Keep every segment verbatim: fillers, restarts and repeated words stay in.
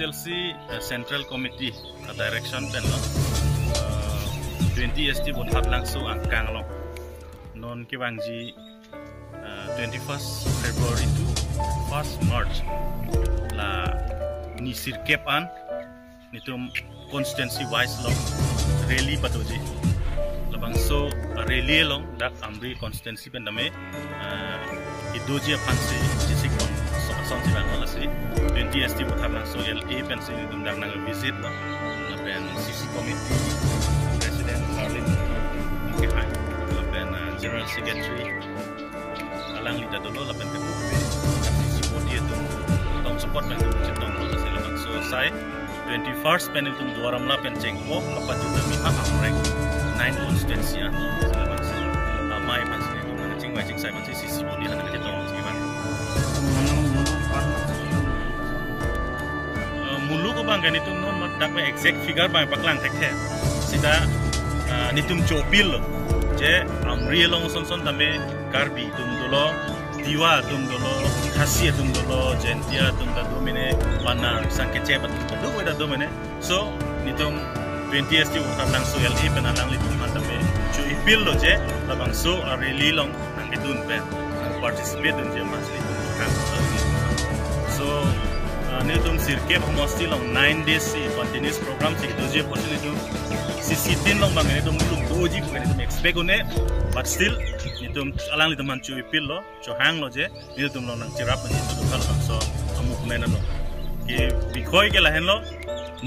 L C, uh, Central Committee, uh, direction pen lo, uh, twenty S T Botharlangso angkang lo. Non kevangji, uh, twenty-first February to first March, la ni sirkep an, nitum constituency wise lo rally padoji. Labangso rally along dak Amri constituency pen tame, ah, idoji aphan si jisi kon so ason si bang lasi twenty S T Botharlangso L A pen si nitum dak nang visit lo. Lapen C C committee president Carlin ke hai. Lapen, ah, general secretary alangli ta dolo lapen ke C C body atum tong support pen atum chetong lo lasi labangso asai twenty-first pen itum Duar Amla pen chengpo, apa juta mi ha Amreng nine constituency an. Amei aphan si itum nang chingvai chingsai aphan si C C body han nang chetong si bang. Eh, mulu ko bang ke nitum non mat dak me exact figure bang paklang thekthe. Sita, eh, nitum cho-appeal lo je Amri along son son tame Karbi atum dolo, Tiwa atum dolo, Khasi atum dolo, Jaintia atum ta do mene, Manar, Sangkeche atum ta do, ta do mene. So, nitum twenty S T Botharlangso L A pen alanglitum aphan tame cho-appeal lo je, labangso a rally along nang kedun pen, nang participate dunji aphan si nitum kang. So, ah, nitum sirkep homosti along nine days si continuous program si doji apotsi nitum C C tin along bang nitum luk doji pu nitum expect un-e, but still nitum alanglitum aphan cho-appeal lo, chohang lo je nitum along nang cherap nang itu dukha labangso a movement along. Ke bikhoi ke lahenlo,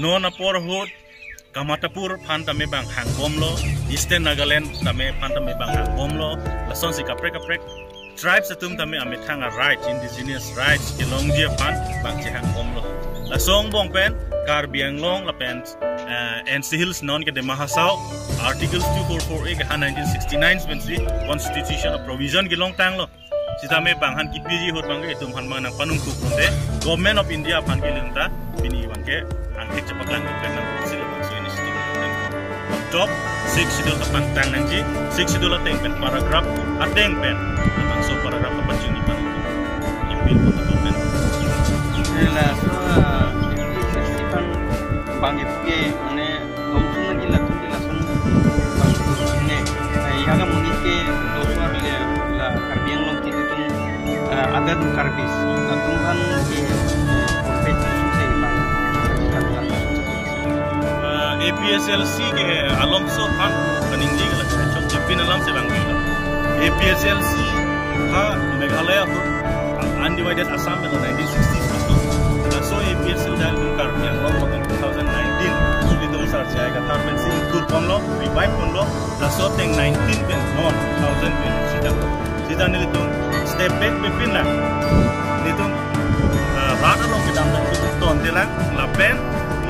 non apor ahut Kamatapur aphan tame bang hangbomlo, Eastern Nagaland tame aphan tame bang hangbomlo, lason si kaprek kaprek tribes atum tame amethang a rights, indigenous rights kelongji aphan bang chehangbomlo. Laso angbong pen Karbi Anglong lapen, eh, N C Hills non ke Dima Hasao, Articles two four four A ke ha nineteen sixty-nine pen si Constitution a provision kelongtanglo. Sitame bang han kipiji ahut bang ke itum aphan bang nang panung kuk konde Government of India aphan ke lingta pini bang ke angthek chepaklang ke nang sila bang so initiative. Top Sixth Schedule kapangtang nangji, Sixth Schedule ateng pen paragraph ateng pen, bang so paragraph kapachini pan ipil pun tu pen. Laso, ah, isi pan bang ipu ke mane Longsun lagi latum ke lason bang ne. Nah, yang kamu ni ke dosuar le la Karbi Anglong ke itum, eh, adat Karbis. Latum kan ke, eh, kompet susah iman. Eh, A P H L C ke alongso aphan kaningje ke la chok jepin alam se bang. A P H L C ha Meghalaya ko undivided Assam pen nineteen sixties pen. Laso A P H L C dan Karbi Anglong pen two thousand nineteen. Suli dong sar jai ka tar pen si tur ponlo, revive ponlo. Laso ateng nineteen pen non two thousand twenty sita. Sita nelitum step back pepin la. Nelitum, ah, rat along kedam pen nelitum tonte lang, lapen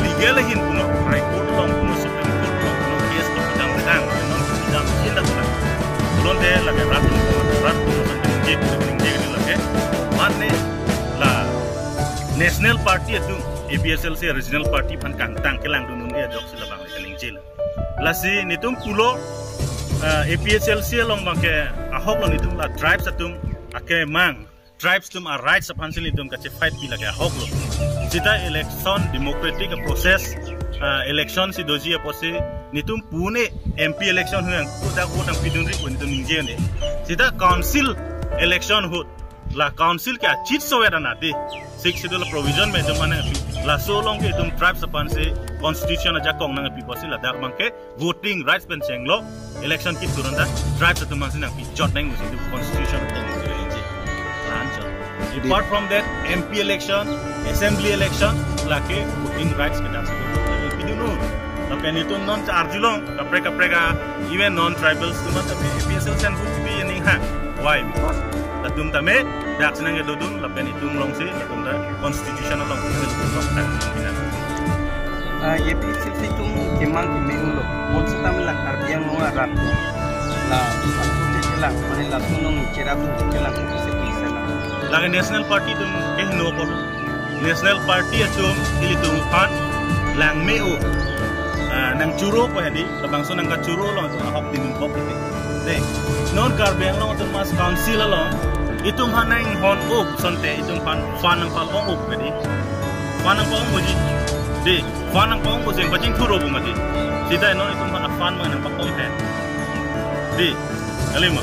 legal ahin puno, High Court along puno, Supreme Court along puno, case along kedam pen lang, non kedam sin dak lang. Pulote lake rat along, rat along pen je, pen je, pen je, lake. Mane la National Party atum, A P H L C Regional Party aphan kangtang kelangdun un-e ajok si labang le kaningje la. Lasi nelitum pulo, eh, A P H L C along bang ke ahok lo nelitum la tribes atum akemang, tribes atum a rights aphan si nelitum kachefight pi lake ahok lo. Sita election democratic process, eh, election si doji apotsi nelitum pu-un-e M P election ahut yang kuda vote nangpidunri pu nelitum ningje un-e. Sita council election ahut la council ke achit sovet anat di Sixth Schedule provision me jom mane pi. Laso along ke itum tribes aphan si constitution ajakong nangpi apotsi ladak bang ke voting rights pen chenglo election kit turun ta tribes atum aphan si nangpi jot nang musi itum constitution atum nangpi. Lahan chot. Apart from that, M P election, assembly election, lake voting rights ke dak si itum pidunun. Lapen itum non arjulong, kaprek kaprek a, even non tribals atum ta A P H L C an vote pi ning ha. Why? Because latum tame dak si nangkedodun, lapen itum along si, latum ta constitution along, itum along ta. Ah, A P H L C atum kemang keme-u lo. Bonseta me la Karbi Anglong arat. La, la, mane laso along cherap atum kelang se pi sela. Lake National Party atum ke hingno apotlo. National Party atum ilitum aphan langme-o, ah, nangchoro pu hedi, labangso nangkachoro along atum ahok dinun kok hedi. De, non Karbi Anglong Autonomous Council along itum aphan nanghon-o asonte itum aphan fund nangpal-ong-o hedi. Fund nangpa-ong puji. Dei, fund nangpa-ong puji, pachingthur ro pu mati. Sita non itum aphan fund ma nangpa-ong he. Dei, kali ma.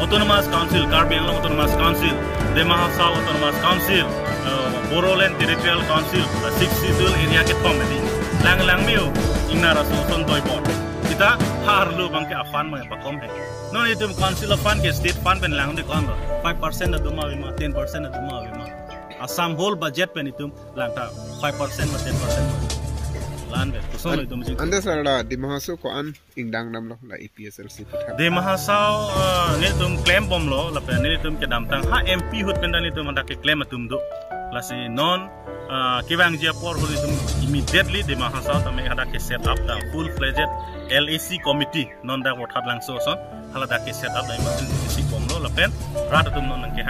Autonomous Council, Karbi Anglong Autonomous Council, Dima Hasao Autonomous Council, eh, Bodoland Territorial Council, eh, Sixth Schedule area kethom dei. Lang lang miu, ingnar aso ason toibon. Sita harlo abangke afund ma nangpa-ong he. Non itum council afund ke state fund pen langdun ko-an lo. Five percent atum ma ave ma, ten percent atum ma ave ma. Assam whole budget pen itum lang ta five percent ma ten percent ma. La-an pen. Koson lo itum jing. Ante sir, la Dima Hasao ko-an ingdang damlo la A P H L C aphuthak? Dima Hasao, eh, nelitum klembomlo, lapen nelitum kedamtang ha M P ahut pen ta nelitum hadak keklem atum do. Lasi non, eh, kevangji apor ahut nelitum immediately Dima Hasao tame hadak ke set up ta full fledged L A C committee non dak Vothatlangso ason haladak ke set up ta emergency bomlo lapen rat atum non nangkehang.